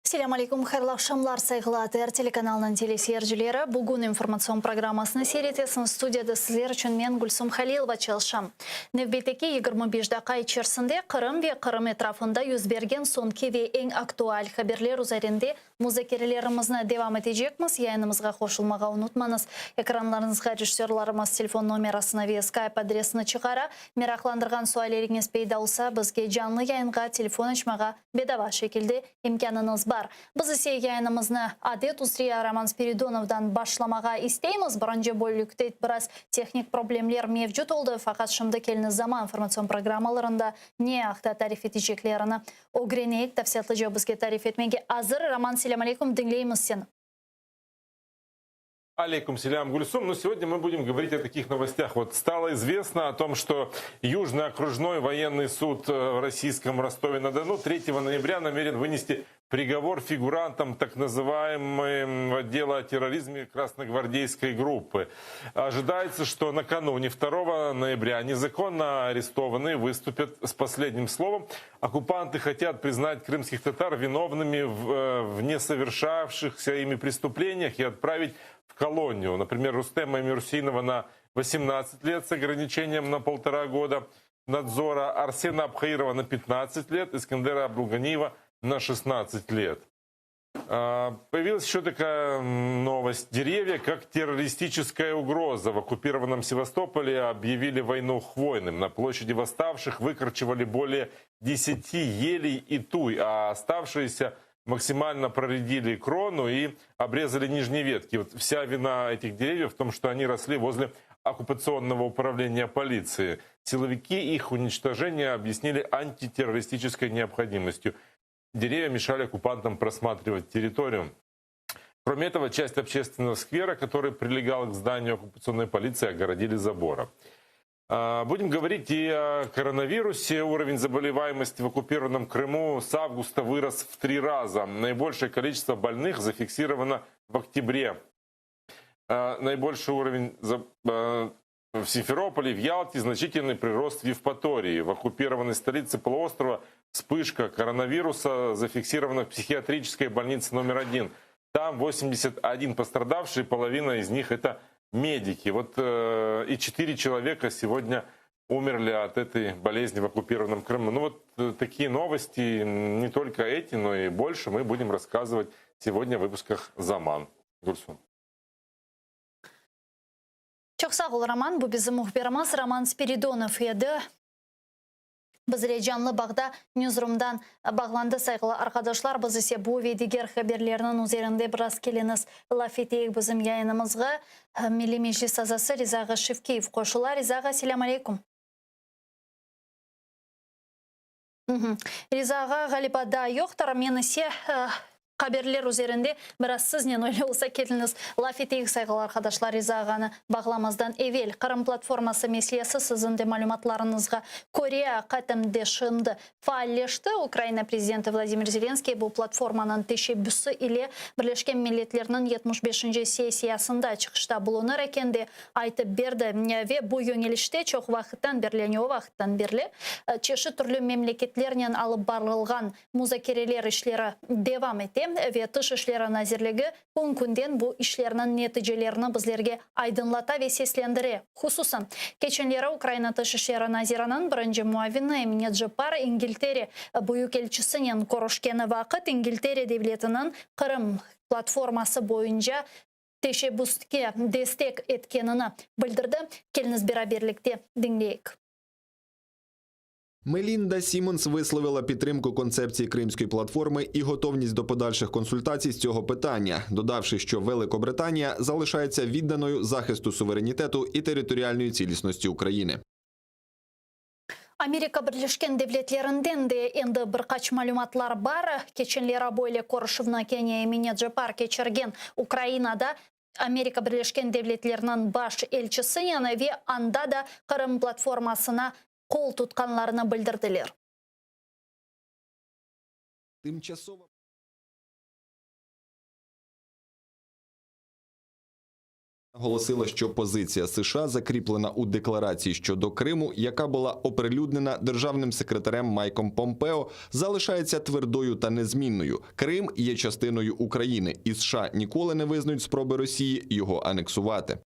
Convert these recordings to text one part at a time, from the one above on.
Selâm aleyküm, hayırlı aqşamlar, sayğılı ATR telekanalınıñ teleseyircileri. Bugün informatsion programmasını seyir etesiñiz. Studiyada sizler içün men, Gülsum Halilova, çalışam. Nevbetteki 25 daqqa içersinde Qırım ve Qırım etrafında yüz bergen soñki ve eñ aktual haberler üzerinde muzakerelerimizni devam etecekmiz. Yayınımızğa qoşulmağa unutmañız. Ekranlarıñızğa rejissörlarımız telefon nomerasını ve Skype adresini çıqara. Meraqlandırğan sualleriñiz peyda olsa, bizge canlı yayınğa telefon açmağa bedava şekilde imkânıñız bar. Biz ise yayınımıznı adet üzre Roman Spiridonovdan başlamağa isteymiz. Birinci bölükte biraz tehnik problemler mevcut oldı, faqat şimdi keliñiz Zaman informatsion programmalarında ne aqta tarif eteceklerini ögreneyik. Tafsilâtlıca bizge tarif etmege azır. Roman, selâm aleyküm, diñleymiz seni. Алейкум селям, Гульсум. Ну, сегодня мы будем говорить о таких новостях. Вот стало известно о том, что Южный окружной военный суд э, в российском Ростове-на-Дону 3 ноября намерен вынести приговор фигурантам так называемого дела о терроризме красногвардейской группы. Ожидается, что накануне 2 ноября незаконно арестованные выступят с последним словом. Оккупанты хотят признать крымских татар виновными в, э, в несовершавшихся ими преступлениях и отправить в колонию. Например, Рустема Эмирусинова на 18 лет с ограничением на полтора года надзора, Арсена Абхаирова на 15 лет, Искандера Абдулганиева на 16 лет. А, появилась еще такая новость. Деревья как террористическая угроза. В оккупированном Севастополе объявили войну хвойным. На площади восставших выкорчевали более 10 елей и туй, а оставшиеся максимально проредили крону и обрезали нижние ветки. Вот вся вина этих деревьев в том, что они росли возле оккупационного управления полиции. Силовики их уничтожение объяснили антитеррористической необходимостью. Деревья мешали оккупантам просматривать территорию. Кроме этого, часть общественного сквера, который прилегал к зданию оккупационной полиции, огородили забором. А, будем говорить и о коронавирусе. Уровень заболеваемости в оккупированном Крыму с августа вырос в три раза. Наибольшее количество больных зафиксировано в октябре. А, наибольший уровень а, в Симферополе, в Ялте, значительный прирост в Евпатории. В оккупированной столице полуострова вспышка коронавируса зафиксирована в психиатрической больнице номер один. Там 81 пострадавший, половина из них это медики. Вот э, и 4 человека сегодня умерли от этой болезни в оккупированном Крыму. Ну вот э, такие новости, не только эти, но и больше мы будем рассказывать сегодня в выпусках «Заман». Гульсум. Çoq sağ ol, Roman. Bu bizim mühbirimiz Roman Spiridonov edi. Bizle canlı bağda Newsroom'dan bağlandı, sayğılı arqadaşlar. Biz ise bu ve diger haberlerniñ üzerinde biraz keliñiz laf eteyik bizim yayınımızğa. Milliy Meclis azası Riza ağa Şevkiyev qoşula. Riza ağa, selâm aleyküm. Riza ağa, ğaliba, daa yoqtır. Men ise haberler üzerinde biraz siznen öyle olsa keliñiz laf eteyik, sayğılı arqadaşlar, Riza ağanı bağlamazdan evel. Qırım platforması meselesi siziñ de malümatlarıñızğa köre aqaten de şimdi faalleşti. Ukraina prezidenti Vladimir Zelenskiy bu platformanıñ teşebbüsi ile Birleşken Milletlerniñ yetmiş beşinci sessiyasında çıqışta bulunır eken de aytıp berdi ve bu yöñelişte çoq vaqıttan berli, ne o vaqıttan berli çeşit türlü memleketlernen alıp barılğan muzakereler işleri devam ete ve Tış işleri nazirligi kün-künden bu işlerniñ neticelerini bizlerge aydınlata ve seslendire. Hususan, keçenleri Ukraina Tış işleri naziriniñ birinci muavini Emine Ceppar İngiltere büyükelçisinen körüşkeni vaqıt İngiltere devletiniñ Qırım platforması boyunca teşebbüske destek etkenini bildirdi. Keliñiz beraberlikte diñleyik. Мелінда Сімонс висловила підтримку концепції Кримської платформи і готовність до подальших консультацій з цього питання, додавши, що Великобританія залишається відданою захисту суверенітету і територіальної цілісності України. Amerika Birleşken Devletlerinden de endi bir qaç malümatlar bar. Keçenleri böyle körüşüvni kene Emine Ceppar keçirgen Ukrainada Amerika Birleşken Devletleriniñ baş elçisinen ve anda da Qırım platformasına qol tutqanlarını bildirdiler. Тимчасова Наголосила, що позиція США закріплена у декларації щодо Криму, яка була оприлюднена державним секретарем Майком Помпео, залишається твердою та незмінною. Крим є частиною України, і США ніколи не визнають спроби Росії його анексувати.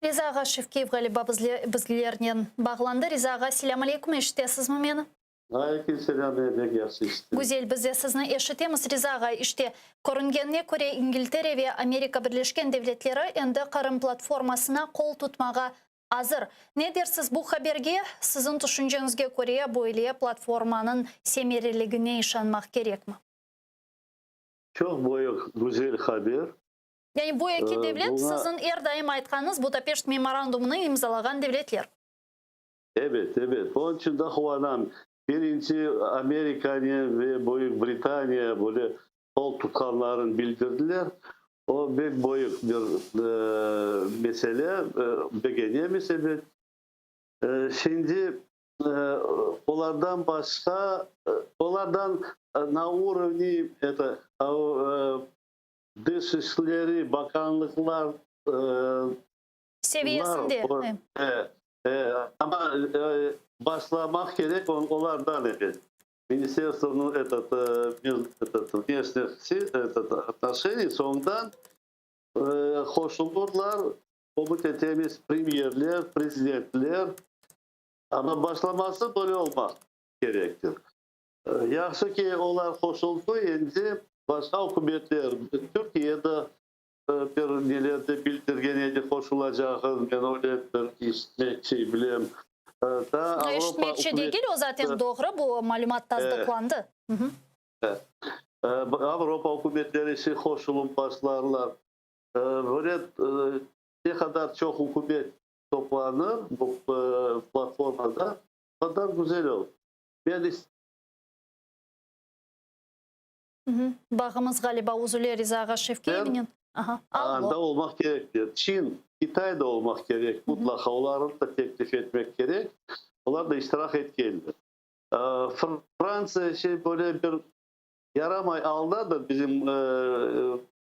Riza ağa Şevkiyev ğaliba bizlernen bağlandı. Riza ağa, selâm aleyküm, eşitesizmi meni? Aleyküm selâm, pek yahşı eşitem. Güzel, biz de sizni eşitemiz, Riza ağa. İşte, körüngenine köre, İngiltere ve Amerika Birleşken Devletleri endi Qırım platformasına qol tutmağa azır. Ne dersiz bu haberge? Siziñ tüşünceñizge köre, böyle platformanıñ semereligine işanmaq kerekmi? Çoq büyük, güzel haber. Yani bu eki devlet, siziñ er daim aytqanıñız Budapeşt memorandumını imzalağan devletler. Ebet, ebet. Onıñ içün de quvanam. Birinci Amerikanen ve Büyük Britaniya böyle qol tutqanlarını bildirdiler. O pek büyük bir mesele, begenemiz ebet. Şimdi olardan başqa, olardan na urovni eto, Dış işleri bakanlıqlar Seviyesinde. Amma başlamaq kerek olardan ebet. Ministerstvonıñ etot, etot, vneşnih etot, otnoşeniy soñdan qoşulurlar, ümüt etemiz, premyerler, prezidentler. Amma başlaması böyle olmaq kerektir. Yahşı ki, olar qoşuldı, endi başqa ükümetler, Türkiye de bir nelerde bildirgen edi qoşulacağın, men öyle bir işitmekçe bilem. Daa Avropa İşitmekçe degil, o zaten doğru, bu malümat tasdıqlandı. Avropa ükümetleri işi qoşulıp başlarlar. Böyle ne qadar çoq ükümet toplanır bu platformada, o qadar güzel olur. Men Bağımız ğaliba üzüle Riza ağa Şevkiyevnen. Aha, Anda olmaq kerekler. Çin, Kitay da olmaq kerek mutlaqa, olarnı da teklif etmek kerek, olar da iştirak etkenler. Frantsiya şey böyle bir yaramay aldadır bizim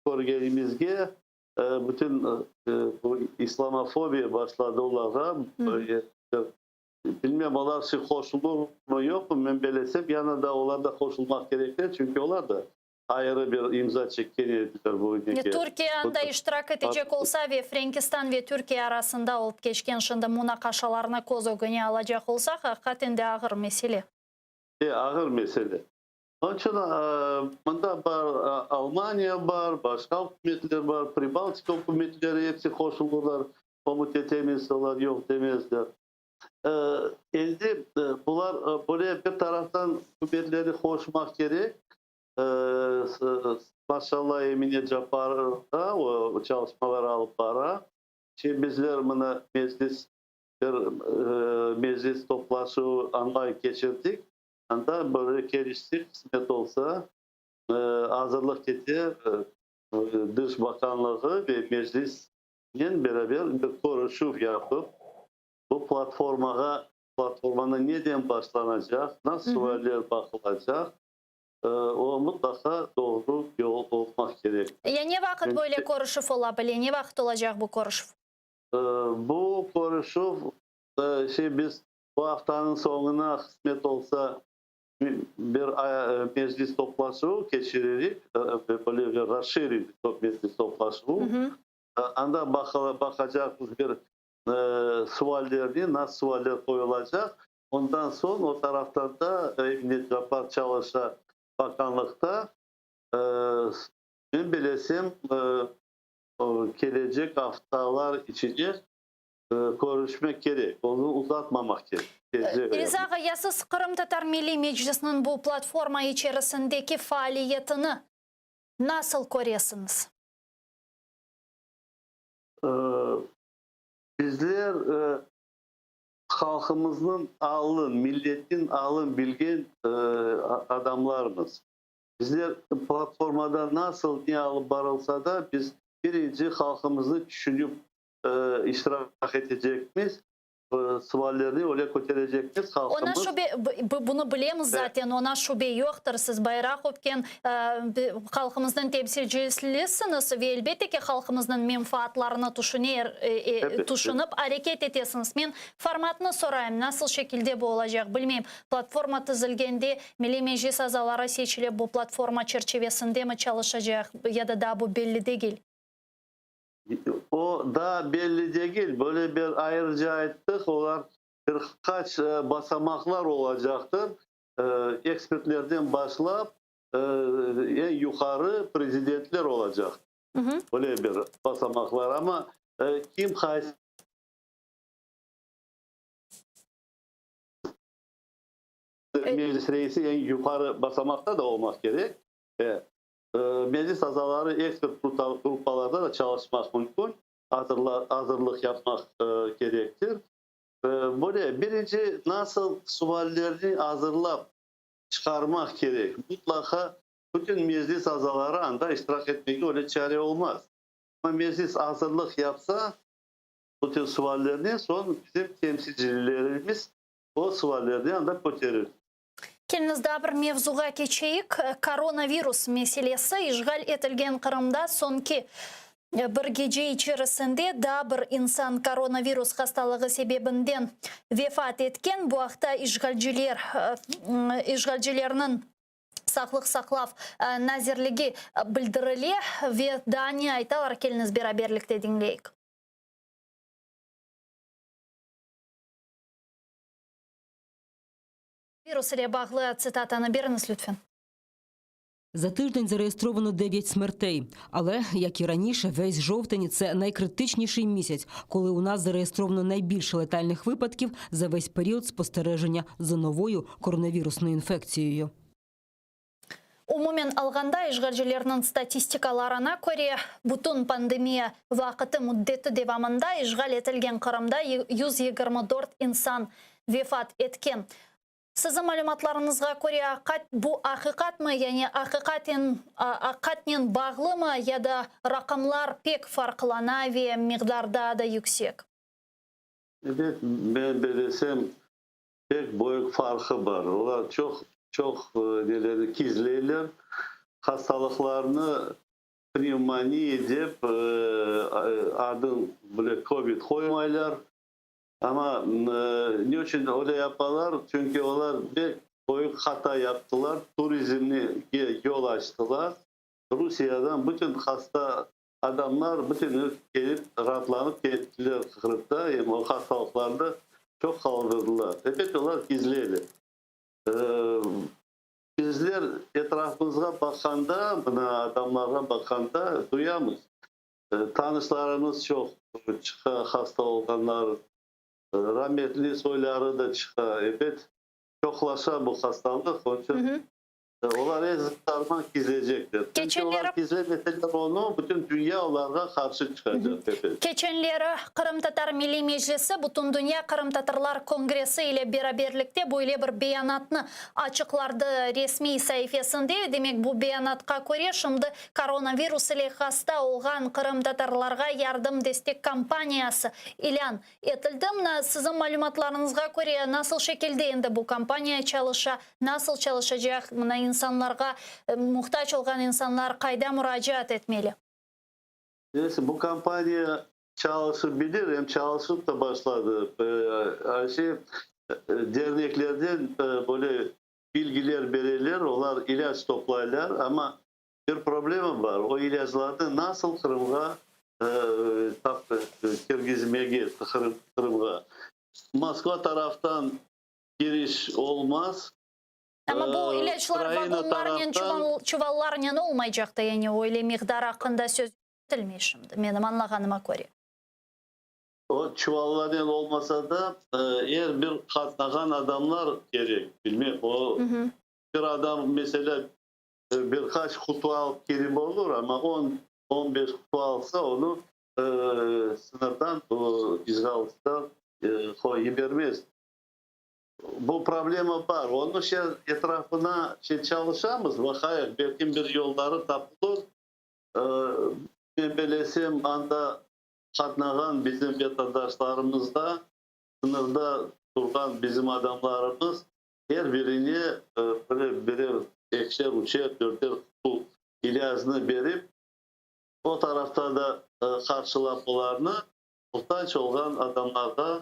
körgenimizge, bütün bu islamofobiya başladı olarğa. Bilmem, olar şi qoşulurmı, yoqmı, men belesem, yana da olar da qoşulmaq kerekler, çünki olar da ayrı bir imza çekken ediler bu nege. Türkiye anda iştirak etecek olsa ve Frenkistan ve Türkiye arasında olıp keçken şimdi munaqaşalarnı köz ögüne alacaq olsaq, aqiqaten de ağır mesele. E, ağır mesele. Onıñ içün mında bar Almaniya bar, başqa ükümetler bar, Pribaltika ükümetleri episi qoşuldılar, ümüt etemiz, olar yoq demezler. Endi bular böyle bir taraftan ükümetlerni qoşmaq kerek, maşallah Emine Caparova o çalışmalar alıp bara. Şimdi bizler mına meclis bir meclis toplaşuvı onlayn keçirdik. Anda böyle keliştik, qısmet olsa, azırlıq kete, Dış bakanlığı ve Meclisnen beraber bir körüşüv yapıp, bu platformağa, platformanı neden başlanacaq, nasıl sualler baqılacaq, o mıtlaqa doğru yol olmaq kerek. Ya ne vaqıt böyle körüşüv ola bile, ne vaqıt olacaq bu körüşüv? Bu körüşüv, şey, biz bu aftanıñ soñuna, qısmet olsa, bir meclis toplaşuvı keçirerik, böyle bir rasşireniy meclis toplaşuvı. Anda baqacaqmız bir suallerni, nasıl sualler qoyulacaq. Ondan soñ o taraftan da Emine Capar çalışa bakanlıqta. Men bilesem, kelecek aftalar içinde körüşmek kerek, onı uzatmamaq kerek. Riza ağa, ya siz Qırımtatar Milliy Meclisiniñ bu platforma içerisindeki faaliyetini nasıl köresiñiz? Bizler halqımıznıñ alın, milletniñ alın bilgen adamlarmız. Bizler platformada nasıl ne alıp barılsa da, biz birinci halqımıznı tüşünip iştirak etecekmiz. Suallerni öyle köterecekmiz, Ona halqımız. şübe, bunı bilemiz zaten, ona şübe yoqtır, siz bayraq öpken halqımıznıñ temsilcisiñiz ve elbette ki, halqımıznıñ menfaatlarını tüşüner, tüşünip areket etesiñiz. Men formatnı sorayım, nasıl şekilde bu olacaq, bilmeyim, platforma tizilgende Milliy Meclis azaları seçilip bu platforma çerçivesindemi çalışacaq ya da daa bu belli degil? O daa belli degil. Böyle bir ayrıca ayttıq, olar bir qaç basamaqlar olacaqtır, ekspertlerden başlap, eñ yuqarı prezidentler olacaq. Böyle bir basamaqlar. Amma kim qaysı Meclis reisi eñ yuqarı basamaqta da olmaq kerek. Meclis azaları ekspert gruppalarda da çalışmaq mümkün, azırlıq yapmaq kerektir. Böyle, birinci, nasıl suallerni azırlap çıqarmaq kerek, mutlaqa bütün meclis azaları anda iştirak etmege öyle çare olmaz. Amma meclis azırlıq yapsa, bütün suallerni, soñ bizim temsilcilerimiz o suallerni anda köterir. Keliñiz, daa bir mevzuğa keçeyik. Koronavirus meselesi. İşğal etilgen Qırımda soñki bir gece içerisinde daa bir insan koronavirus hastalığı sebebinden vefat etken. Bu aqta işğalciler işğalcilerniñ Sağlıq saqlav nazirligi bildirile ve daa ne aytalar, keliñiz beraberlikte diñleyik. Virus ile bağlı tsitatanı beriñiz, lütfen. За тиждень зареєстровано 9 смертей. Але, як і раніше, весь жовтень – це найкритичніший місяць, коли у нас зареєстровано найбільше летальних випадків за весь період спостереження за новою коронавірусною інфекцією. Umumen alğanda, işğalcilerniñ statistikalarına köre, bütün pandemiya vaqıtı müddeti devamında işğal etilgen Qırımda 124 insan vefat etken. Siziñ malümatlarıñızğa köre, aqat bu aqiqatmı, yani aqiqaten aqatnen bağlımı ya da raqamlar pek farqlana ve miqdar daa da yüksek? Ebet, men belesem, pek böyük farqı bar. Olar çoq, çoq nelerni gizleyler, hastalıqlarnı pnevmoniya dep adın bile kovid qoymaylar. Amma ne içün öyle yapalar? Çünki olar pek böyük hata yaptılar, turizmge yol açtılar. Rusiyadan bütün hasta adamlar bütünü kelip, raatlanıp kettiler Qırımda, em o hastalıqlarnı çoq qaldırdılar. Ebet, olar gizleyler. Bizler etrafımızğa baqqanda, mına adamlarğa baqqanda duyamız. Tanışlarımız çoq çıqa, hasta olğanlar, rametli soyları da çıqa. Ebet, çoqlaşa bu hastalıq, onıñ içün olar er zaman gizleycekler. Çünki olar gizlemeseler onı, bütün dünya olarğa qarşı çıqacaq, ebet. Keçenleri Qırımtatar Milliy Meclisi Bütündünya qırımtatarlar kongressi ile beraberlikte böyle bir beyanatnı açıqlardı resmiy saifesinde. Demek, bu beyanatqa köre, şimdi koronavirus ile hasta olğan qırımtatarlarğa yardım-destek kampaniyası ilân etildi. Mına, siziñ malümatlarıñızğa köre, nasıl şekilde endi bu kampaniya çalışa, nasıl çalışacaq, mına, insanlarğa, muhtac olğan insanlar qayda muracaat etmeli? Neyse, bu kampaniya çalışabilir, em çalışıp da başladı. Ayşe, derneklerden böyle bilgiler bereler, olar ilâc toplaylar, amma bir problema bar, o ilâclarnı nasıl Qırımğa kirgizmege, Qırımğa. Moskva taraftan kiriş olmaz. Amma bu ilâclar vagonlarnen, çuvallarnen olmaycaq da, yani öyle miqdar aqqında söz yürütilmey şimdi, menim añlağanıma köre. O çuvallarnen olmasa da, er bir qatnağan adamlar kerek, bilmem, o bir adam, meselâ, bir qaç qutu alıp kelip olur, amma on, 15 qutu alsa, onı sıñırdan, o işğalcılar yibermez. Bu problema bar. Onıñ şey etrafına şey çalışamız, baqayıq, belkim bir yolları tapılır. Men belesem, anda qatnağan bizim vatandaşlarımız da. Sıñırda turğan bizim adamlarımız er birine böyle birer, ekişer, üçer, dörter qutu ilâcnı berip, o tarafta da qarşılap olarnı, muhtac olğan adamlarğa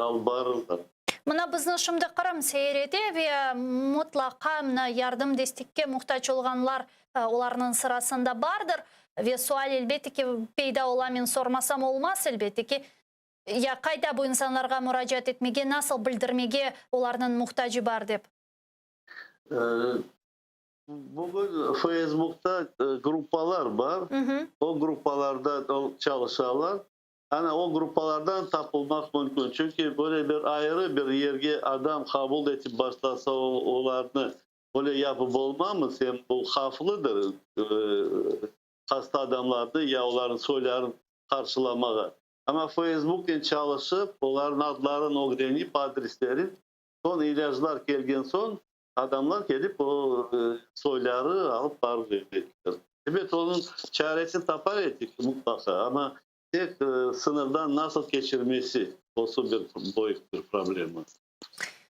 alıp barırlar. Mına bizni şimdi Qırım seyir ete ve mutlaqa mına yardım destekke muhtac olğanlar olarnıñ sırasında bardır. Ve sual elbette ki peyda ola, men sormasam olmaz elbette ki, ya qayda bu insanlarğa muracaat etmege, nasıl bildirmege olarnıñ muhtacı bar dep? Bugün Feysbukta gruppalar bar, o gruppalarda çalışalar. Ana, o gruppalardan tapılmaq mümkün. Çünki böyle bir ayrı bir yerge adam qabul etip başlasa olarnı, öyle yapıp olmamız, em bu havflıdır hasta adamlarnı ya olarnıñ soylarını qarşılamağa. Amma Feysbuknen çalışıp, olarnıñ adlarını ögrenip, adreslerin, soñ ilâclar kelgen soñ, Adamlar kelip o soyları alıp barıp ettiler. Ebet, onıñ çaresini tapar edik mutlaqa, amma tek sıñırdan nasıl keçirmesi, osı bir böyük bir problema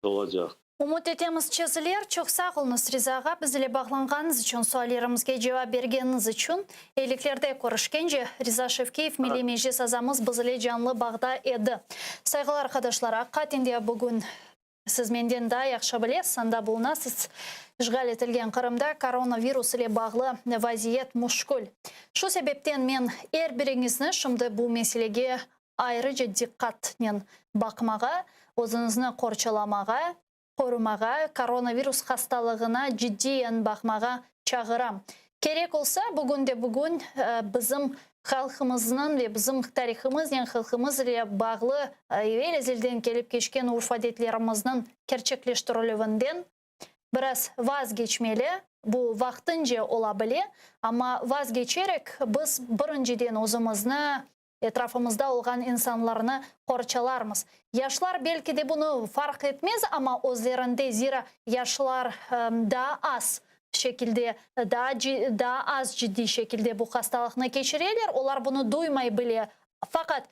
olacaq. Ümüt etemiz çeziler. Çoq sağ oluñız, Riza ağa, biz ile bağlanğanıñız içün, suallerimizge cevap bergeniñiz içün. Eyliklerde körüşkence, Riza Şevkiyev, Milliy Meclis azamız biz ile canlı bağda edi. Sayğılı arqadaşlar, aqiqaten de bugün Siz menden daa yahşı bilesiz, anda bulunasız, işğal etilgen Qırımda koronavirus ile bağlı vaziyet müşkül. Şu sebepten men er biriñizni şimdi bu meselege ayrıca diqqatnen baqmağa, özüñizni qorçalamağa, qorumağa, koronavirus hastalığına ciddiyen baqmağa çağıram. Kerek olsa, bugün de bugün bizim halqımıznıñ ve bizim tarihımıznen, halqımız ile bağlı evel-ezelden kelip keçken urf-adetlerimizniñ kerçekleştirilüvinden biraz vazgeçmeli. Bu vaqtınca ola bile, amma vazgeçerek biz birinciden özümizni, etrafımızda olğan insanlarnı qorçalarmız. Yaşlar belki de bunı farq etmez, amma özlerinde, zira yaşlar daa az şekilde, daa daa az ciddiy şekilde bu hastalıqnı keçireler, olar bunı duymay bile. Faqat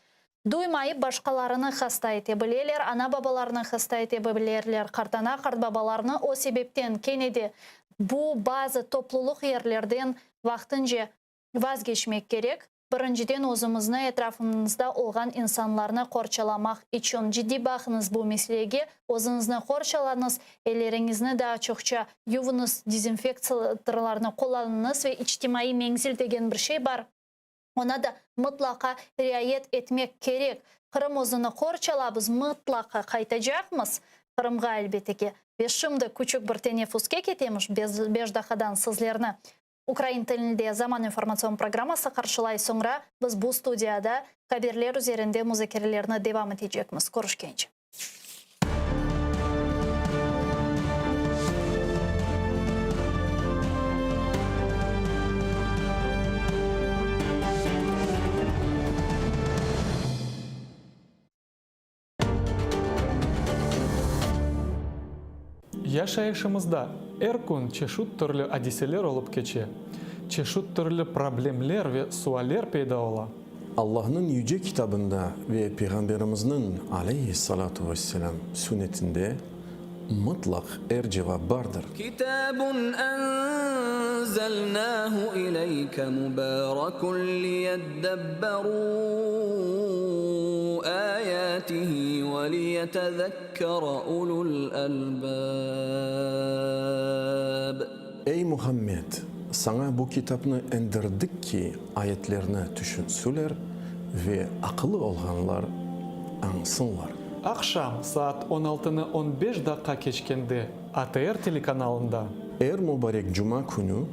duymayıp başqalarını hasta ete bileler, ana-babalarını hasta ete bilerler, qartana, qartbabalarını. O sebepten kene de bu bazı toplulıq yerlerden vaqtınca vazgeçmek kerek. Birinciden özümizni, etrafımızda olğan insanlarnı qorçalamaq içün. Ciddiy baqıñız bu meselege, özüñizni qorçalañız, elleriñizni daa çoqça yuvuñız, dezinfektorlarnı qullanıñız ve içtimaiy menzil degen bir şey bar, oña da mıtlaqa riayet etmek kerek. Qırım özüni qorçala, biz mıtlaqa qaytacaqmız Qırımğa, elbette ki. Ve şimdi küçük bir teneffüske ketemiz, beş daqqadan sizlerni Ukrain tilinde Zaman informatsion programması qarşılay, soñra biz bu studiyada haberler üzerinde muzakerelerni devam etecekmiz. Körüşkence. Yaşayışımızda er kün çeşit türlü adiseler olıp keçe, çeşit türlü problemler ve sualler peyda ola. Allahnıñ Yüce Kitabında ve Peyğamberimizniñ, aleyhi-s-salâtu ve-s-selâm, Sünnetinde mıtlaq er cevap bardır. Kitabun enzelnahu ileyke mubarakun liyeddebberû ayatihi ve liyetezekkere ulul elbâb. Ey Muhammed! Saña bu kitapnı endirdik ki, ayetlerni tüşünsüler ve aqılı olğanlar añsınlar. Aqşam saat on altını on beş daqqa keçkende ATR telekanalında. Er mubarek cuma künü.